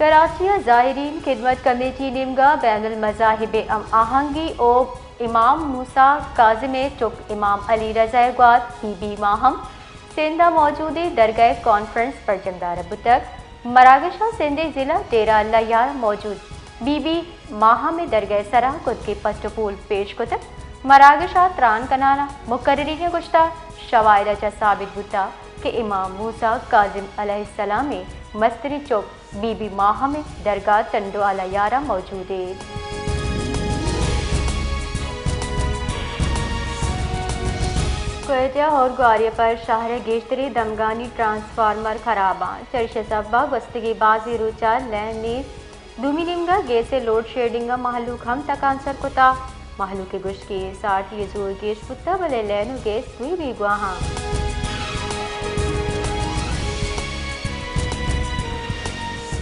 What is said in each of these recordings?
کراچی ءَ زائرین خدمت کمیٹی نیمگا بین المذاہب ہم آہنگی او امام موسی کاظم ءِ چک امام علی رضا ءِ گوات بی بی ماہم سندھ ءَ موجودیں درگاہ کانفرنس برجمدار بوتگ۔ مراگش ءَ سندھ ءِ ضلع ڈیرہ اللہ یار ءَ موجود بی بی ماہم ءِ درگاہ ءِ سرا کتگیں پٹ ءُ پول پیش کتگ۔ مراگش ءَ تران کنان ءَ مقررین ءَ گوشتگ، شواہد ءَ چہ ثابت بوتگ کہ امام موسی کاظم علیہ السلام ءِ مستریں چک بی بی ماہم ءِ درگاہ ٹنڈو اللہ یار ءَ موجود انت۔ کوئٹہ ءَ ہور گواری ءَ پر شہر ءِ گیشتریں دمگانی ٹرانسفارمر خراب انت۔ چریشی ءِ سبب ءَ گوستگیں بازیں روچ ءَ لین نیست۔ دومی نیمگ ءَ گیس ءِ لوڈ شیڈنگ ءَ مہلوک ہم تکانسر کتگ۔ مہلوک ءِ گوشگ انت ایس آر ٹی ءِ زور گیش بوتگ، بلے لین ءُ گیس دوئیں بیگواہ انت۔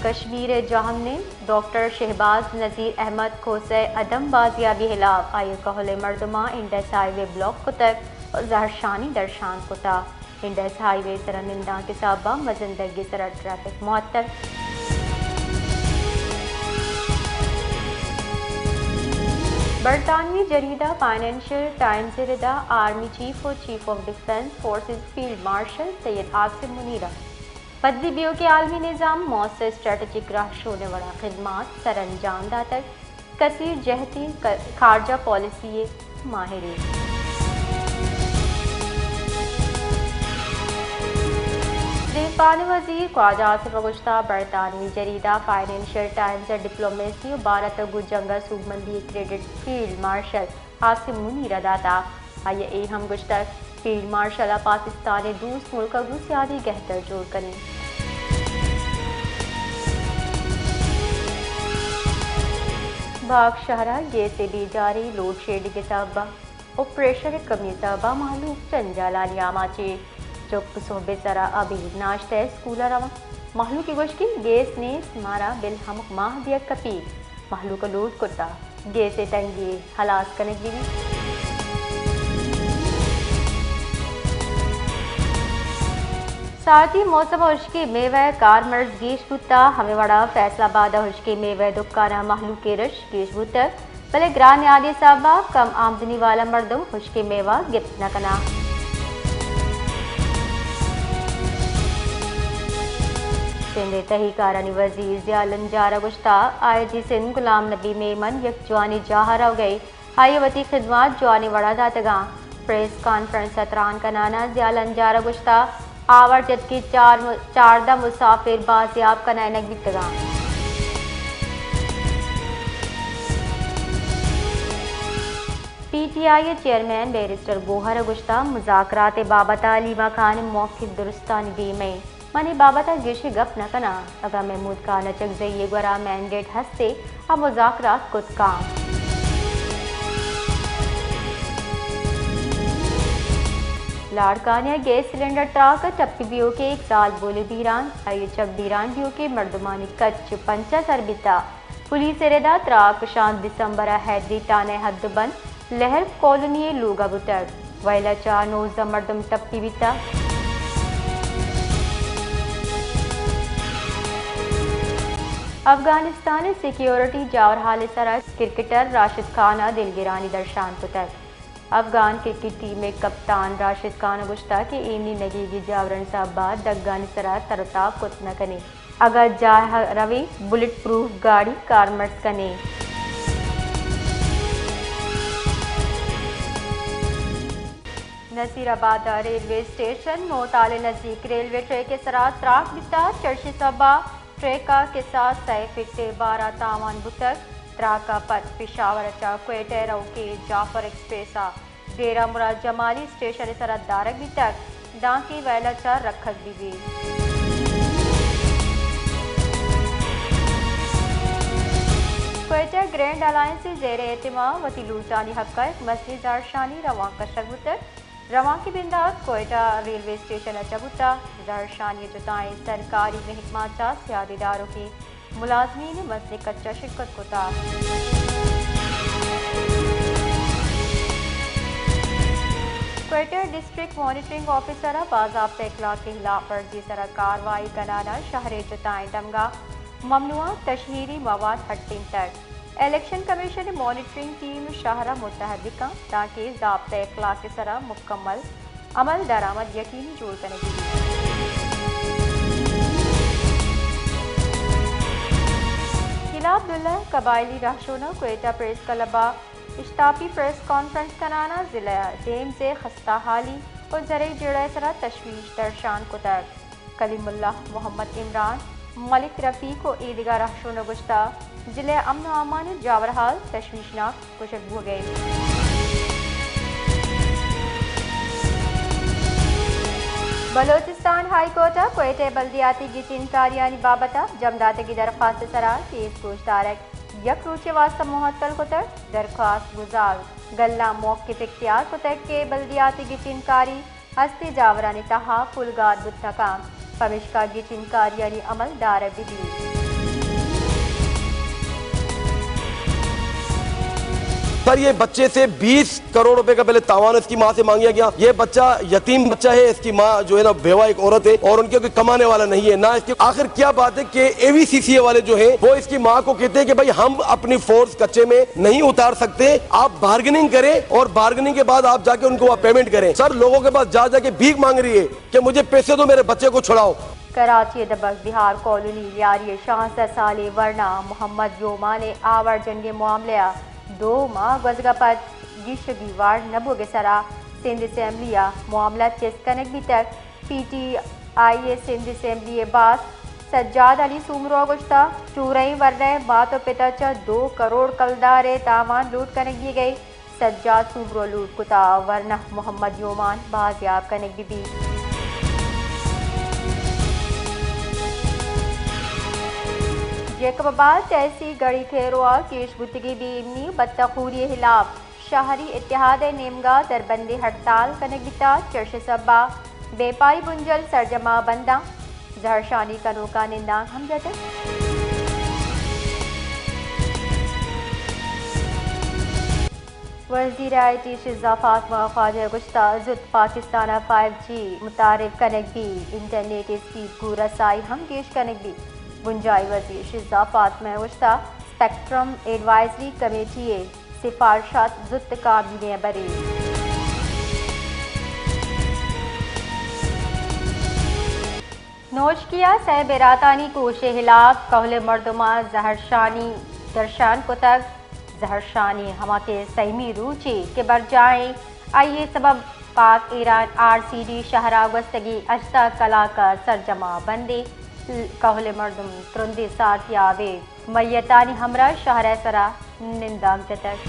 کشمیر ءِ جہمنند ڈاکٹر شہباز نذیر احمد کھوسہ ءِ عدم بازیابی ءِ ہلاپ آئی ءِ کہول ءِ مردماں انڈس ہائی وے بلاک کتگ ءُ زہرشانی درشان کتگ۔ انڈس ہائی وے ءِ سرا نندانک ءِ سبب ءَ مزن دگے ءِ سرا ٹریفک معطل۔ برطانوی جریدہ فائنینشل ٹائمز ءِ ردا آرمی چیف ءُ chief of defence forces field marshal Syed Asim Munir ءَ پدی بیوکیں عالمی نظام ءِ موثر اسٹریٹجک رہشون ءِ وڑا خدمات سرانجام داتگ۔ کثیر جہتی ک-، خارجہ پالیسی ءِ ماہرے۔ دیمپان ءِ وزیر خواجہ آصف ءَ گوشتگ، برطانوی جریدہ فائنینشل ٹائمز ءَ ڈپلومیسی ءُ بھارت ءَ گوں جنگ ءَ سوبمندی ءِ credit field marshal Asim Munir ءَ داتگ۔ آئی ءَ اے ہم گوشتگ، فیلڈ مارشل ءَ پاکستان ءِ دوست ملک ءَ گوں سیادی گہتر جوڑ کنیں۔ باگ شہر ءَ گیس ءِ بیجاری، لوڈ شیڈنگ ءِ سبب ءَ ءُ پریشر ءِ کمی ءِ سبب ءَ مہلوک جنجالانی آماچ۔ چک سہب ءِ سرا ابید ناشتہ ءُ اسکول ءَ روان۔ مہلوک ءِ گوشگ انت گیس نیست، مارا بل ہمک ماہ دیگ کپیت۔ مہلوک ءَ لوٹ کرتگ گیس ءِ تنگی ہلاس کنگ بہ بیت۔ سارتی موسم ءَ ہشکیں میوہ ءِ کارمرز گیش بوتگ، ہمے وڑا فیصل آباد ءَ ہشکیں میوہ ءِ دکان ءَ مہلوک ءِ رش گیش بوتگ۔ بلے گران نیادی ءِ سبب ءَ کم آمدنی والا مردم ہشکیں میوہ گپت نہ کناں۔ سندھ ءِ تہی کارانی وزیر ضیاء لنجار ءَ گوشتگ، آئی جی سندھ غلام نبی میمن یک جوانیں جاہ ءَ روگ ءَ انت، آئی ءَ وتی خدمات جوانیں وڑ ءَ داتگ انت۔ پریس کانفرنس ءَ تران کنان ءَ ضیاء لنجار ءَ گوشتگ، آوار جتگیں چار، چاردہ مسافر بازیاب کنائینگ بیتگ انت۔ پی ٹی آئی ءِ چیئرمین بیرسٹر گوہر ءَ گوشتگ، مذاکرات ءِ بابت ءَ حلیمہ خان ءِ موقف درستانی دیم ءَ انت۔ من اے بابت ءَ گیشیں گپ نہ کناں۔ اگاں محمود خان اچکزئی ءِ گورا مینڈیٹ ہست ءُ آ مذاکرات کت کنت۔ لاڑکانہ ءَ گیس سلنڈر تراک ءَ ٹپی بیوکیں یک زالبولے بیران، آئی ءِ چک بیران بیوکیں مردمانی کچ پنچ ءَ سر بیتگ۔ پولیس ءِ ردا تراک شانزدہ دسمبر ءَ حیدری تھانہ ءِ حد ءَ بند لہر کالونی ءِ لوگ ءَ بوتگ۔ وئیل ءَ چہ نوزدہ مردم ٹپی بیتگ۔ افغانستان ءِ سیکیورٹی جاورحال ءِ سرا کرکٹر راشد خان ءَ دلگرانی درشان کتگ۔ افغان کرکٹ ٹیم ءِ کپتان راشد خان ءَ گوشتگ کہ ایمنی نگیگی جاورانی سبب ءَ دگانی سرا تر ءُ تاب کت نہ کنیں۔ اگاں جاہ ءَ رویں، بلٹ پروف گاڑی کارمرز کنیں۔ نصیر آباد ءِ ریلوے اسٹیشن نوتال ءِ نزیک ریلوے ٹریک ءِ سرا تراک بیتگ۔ چرشی سبب ءَ ٹریک ءَ کساس سئے فٹ ءِ بار ءَ تاوان بوتگ۔ تراک ءَ پد پشاور ءَ چہ کوئٹہ ءَ روکیں جعفر ایکسپریس ءَ ڈیرہ مراد جمالی اسٹیشن ءِ سرا دارگ بیتگ، دانکہ وئیل ءَ چہ رکھگ بہ بیت۔ کوئٹہ گرینڈ الائنس ءِ زیر اہتمام وتی لوٹانی حق ءَ یک مزنیں زہرشانی روانک کشگ بوتگ۔ روانک ءِ بندات کوئٹہ ریلوے اسٹیشن ءَ چہ بوتگ۔ زہرشانی ءَ جتائیں سرکاری محکمہ ءَ چہ سیادی داروکیں ملازمین ءَ مزنیں کچ ءَ شرکت کتگ۔ کوئٹہ ڈسٹرکٹ مانیٹرنگ آفیسر ءَ باضابطہ اخلاقی ہلاپ ورزی ءِ سرا کاروائی کنان ءَ شہر ءِ جتائیں دمگاں ممنوعہ تشہیری مواد ہٹینتگ۔ الیکشن کمیشن ءِ مانیٹرنگ ٹیم شہر ءَ متحرک اَنت تانکہ ضابطہ اخلاق ءِ سرا مکمل عمل درآمد یقینی جوڑ کنگ بیت۔ ضلع عبداللہ قبائلی رہشوناں کوئٹہ پریس کلب ءَ اشتاپی پریس کانفرنس کنان ءَ ضلع ءِ ڈیمز ءِ خستہ حالی ءُ زرعی جیڑہ ءِ سرا تشویش درشان کتگ۔ کلیم اللہ، محمد عمران، ملک رفیق ءُ اے دگہ رہشون ءَ گوشتگ ضلع ءِ امن ءُ امان ءِ جاورحال تشویشناک گوشگ بوگ ءَ اِنت۔ بلوچستان ہائی کورٹ ءَ کوئٹہ ءِ بلدیاتی گچین کاریانی بابت ءَ جم داتگیں درخواست ءِ سرا کیس گوشدارگ یک روچے ءِ واستہ معطل کتگ، درخواست گزاگ گلاں موقف اختیار کتگ کہ بلدیاتی گچین کاری ہستیں جاورانی تہا پلگار بوت نہ کنت، پمیشکا گچین کاریانی عمل دارگ بہ بیت۔ سر، یہ بچے سے بیس کروڑ روپے کا پہلے تاوان اس کی ماں سے مانگا گیا۔ یہ بچہ یتیم بچہ ہے، اس کی ماں جو ہے نا بیوہ ایک عورت ہے اور ان کے کوئی کمانے والا نہیں ہے، نہ اس کے، آخر کیا بات ہے کہ اے وی سی سی اے والے جو ہیں وہ اس کی ماں کو کہتے ہیں کہ بھائی ہم اپنی فورس کچے میں نہیں اتار سکتے، آپ بارگننگ کریں اور بارگننگ کے بعد آپ جا کے ان کو وہاں پیمنٹ کریں۔ سر، لوگوں کے پاس جا جا کے بھیک مانگ رہی ہے کہ مجھے پیسے دو، میرے بچے کو چھڑاؤ۔ کراچی ءِ دمگ بہار کالونی لیاری ءِ شانزدہ سالیں ورنا محمد یومان ءِ آوار جنگ ءِ معاملہ ءَ دو ماہ گوزگ ءَ پد گیشگی وڑ نہ بوگ ءِ سرا سندھ اسمبلی ءَ معاملہ چست کنگ بیتگ۔ پی ٹی آئی ءِ سندھ اسمبلی ءِ باسک سجاد علی سومرو ءَ گوشتگ، چورئیں ورنائیں مات ءُ پت ءَ چہ دو کروڑ کلدار ءِ تاوان لوٹ کنگ بیگ ءَ، سجاد سومرو ءَ لوٹ کتگ ورنہ محمد یومان بازیاب کنگ بہ بیت۔ جیکب آباد تحصیل گڑھی کھیرو ءَ کیش بوتگیں بے امنی ءُ بتہ خوری ءِ ہلاپ شہری اتحاد ءِ نیمگا دربندی ہڑتال کنگ بیتگ، چرش ءِ سبب ءَ بیپاری بنجل سرجم ءَ بنداں، زہرشانی کنوکاں نندانک ہم جتگ۔ وزیر آئی ٹی شزا فاطمہ خواجہ ءَ گوشتگ زوت پاکستان ءَ فائیو جی متعارف کنگ بیت، انٹرنیٹ ءِ اسپیڈ گوں رسائی ہم گیش کنگ بیت۔ بنجاہی وزیر شزا فاطمہ ءَ گوشتگ اسپیکٹرم ایڈوائزری کمیٹی ءِ سفارشات زوت کابینہ ءَ بریت۔ نوشکی ءَ سئے براتانی کوش ءِ ہلاپ کہول ءِ مردماں زہرشانی درشان کتگ۔ زہرشانی ہما کہ سئیمی روچے کہ برجاہ ایں، آئی ءِ سبب پاک ایران آر سی ڈی شہر ءَ گوستگیں ہژدہ کلاک ءَ سرجم ءَ بندیں، کہول ءِ مردم ترندیں سارتیاب ءِ میتانی ہمراہ شہر ءِ سرا نندانک جتگ۔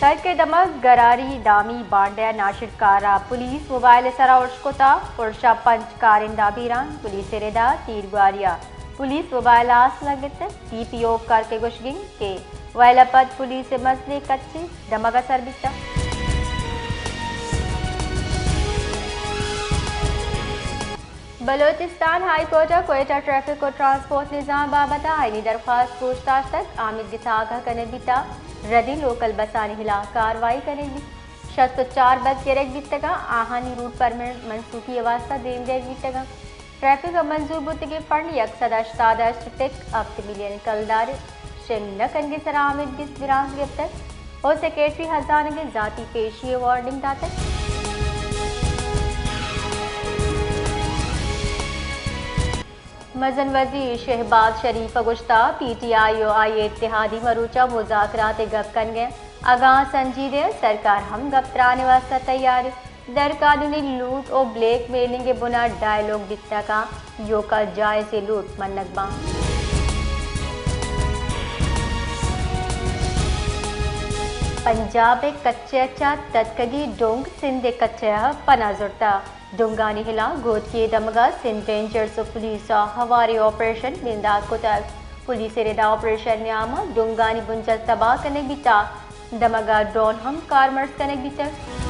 کلک ءِ دمگ گراری نامی بانڈہ ءِ ناشرکار ءَ پولیس موبائل ءِ سرا ارش کتگ، ارش ءَ پنچ کارندہ بیران، پولیس ءِ ردا تیرگواری ءَ پولیس موبائل ءَ آس لگتگ۔ ڈی پی او کلک ءِ گوشگ انت کہ ویل ءَ پد پولیس ءِ مزنیں کچے دمگ ءَ سر بیتگ۔ بلوچستان ہائی کورٹ ءَ کوئٹہ ٹریفک ءُ ٹرانسپورٹ نظام بابت ءَ آئینی درخواست گوش داشتگ، آمیدگس ءَ آگاہ کنگ بیتگ، ردیں لوکل بسانی ہلاپ کاروائی کنگ بیت۔ شست ءُ چار بس گرگ بیتگ اَنت، آہانی روٹ پرمٹ منسوخی ءِ واستہ دیم دیگ بیتگ اَنت۔ ٹریفک ءَ منظور بوتگیں فنڈ یک سد ءُ ہشتاد ءُ ہشت ٹک ہپت ملین کلدار شنگ نہ کنگ ءِ سرا آمیدگس برانز گپتگ ءُ سیکرٹری ہزانگ ءَ ذاتی پیشی ءِ وارننگ داتگ۔ مزن وزیر شہباز شریف ءَ گوشتگ پی ٹی آئی ءُ آئی ءِ اتحادی مروچاں مذاکرات ءِ گپ کنگ ءَ اَنت، اگاں سنجیدہ اَنت سرکار ہم گپ تران ءِ واستہ تیار اِنت۔ درقانونی لوٹ ءُ بلیک میلنگ ءِ بنا ڈائیلاگ بیت نہ کنت، ایوک ءَ جائزیں لوٹ منگ باں۔ پنجاب ءِ کچ ءَ چہ تتکگیں ڈنگ سندھ ءِ کچ ءَ پناہ زرتگ۔ ڈنگانی ہلاپ گوتکی ءِ دمگ ءَ سندھ رینجرز ءُ پولیس ءَ ہواریں آپریشن بندات کتگ۔ پولیس ءِ ردا آپریشن ءِ نیام ءَ ڈنگانی بنجل تباہ کنگ بیتگ۔ دمگ ءَ ڈرون ہم کارمرز کنگ بیتگ۔